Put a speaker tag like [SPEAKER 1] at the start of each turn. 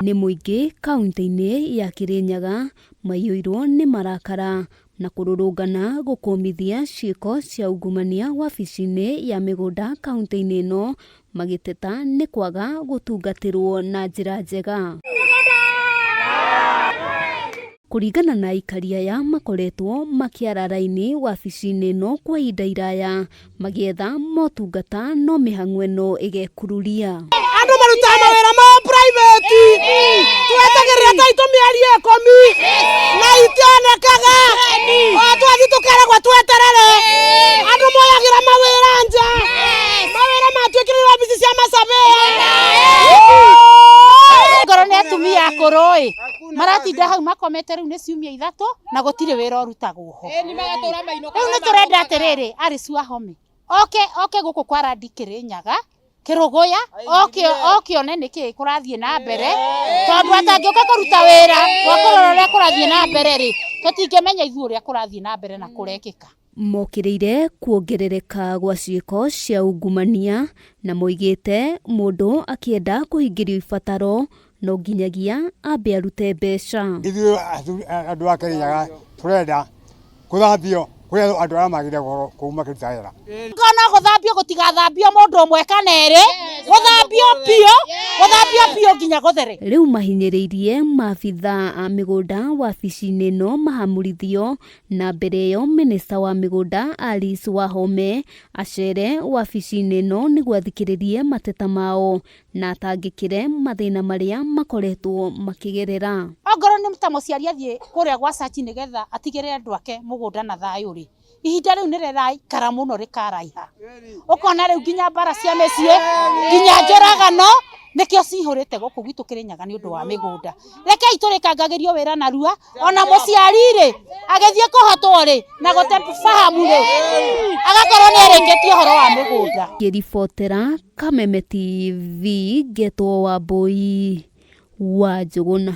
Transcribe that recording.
[SPEAKER 1] Nĩ mũingĩ kaunti-inĩ ya Kirinyaga maiyũirwo nĩ marakara na kũrũrũngana gũkũmithia ciĩko cia ungumania wabici-inĩ ya mĩgũnda kaunti-inĩ ĩno magĩteta nĩ kwaga gũtungatĩrwo na njĩra njega. Kũringana na aikari aya makoretwo makĩara raini wabici-inĩ ĩno kwa ihinda iraya magĩetha motungata no mĩhang'o ĩno ĩgekururia.
[SPEAKER 2] Andũ marutaga mawĩra mao private, twetagĩrĩra taitũ mĩeri ikũmi na itionekaga, o twathiĩ tũkeragwo tweterere. Andũ moyagĩra mawĩra nja, mawĩra matuĩkire wabici cia macabĩa.
[SPEAKER 3] Ngorwo nĩ atumia akũrũ ĩ maratinda hau makomete rĩu nĩ ciumia ithatũ na gũtirĩ wĩra ũrutagwo ho. Rĩu nĩ tũrenda atĩrĩrĩ, Alice Wahome oke oke gũkũ kwa Randi Kĩrĩnyaga Kĩrũgũya, oke oke one nĩkĩ kũrathiĩ na mbere, tondũ atangĩũka kũruta wĩra wa kũrora ũrĩa kũrathiĩ na mbere rĩ, tũtingĩmenya ithuĩ ũrĩa kũrathiĩ na mbere na kũrekĩka.
[SPEAKER 1] Mokĩrĩire kuongerereka gwa ciĩko cia ungumania na moigĩte mũndũ akĩenda kũhingĩrio ibataro no nginyagia ambe arute mbeca.
[SPEAKER 4] Ithuĩ andũ a Kĩrĩnyaga tũrenda kũthambio kũrĩ andũ arĩa magĩrĩire gũkorwo kũu makĩruta wĩra.
[SPEAKER 3] Ngona gũthambio gũtigathambio mũndũ ũmwe kana erĩ, gũthambio biũ, gũthambio biũ nginya gũthere.
[SPEAKER 1] Rĩu mahinyĩrĩirie maabithaa a mĩgũnda wabici-inĩ ĩno mahamũrithio na mbere ĩyo mĩnĩsta wa mĩgũnda Alice Wahome acere wabici-inĩ ĩno nĩguo athikĩrĩrie mateta mao na atangĩkĩre mathĩna marĩa makoretwo makĩgerera.
[SPEAKER 3] Ongorwo nĩ ta mũciari athiĩ kũrĩa gwa search nĩgetha atigĩre andũ ake mũgũnda na thayũ rĩ, ihinda rĩu nĩ rĩraikara mũno rĩkaraiha. Ũkona rĩu nginya mbara cia mĩciĩ, nginya njũragano nĩkĩo cihũrĩte gũkũ gwitũ Kĩrĩnyaga nĩ ũndũ wa mĩgũnda. Rekei tũrĩkangagĩrio wĩra narua, ona mũciari rĩ, agĩthiĩ kũhotwo rĩ, na gũte fahamu rĩ, agakorwo nĩ arĩkĩtie ũhoro wa mĩgũnda.
[SPEAKER 1] Ngĩribotera Kameme TV ngetwo Wambũi wa Njũgũna.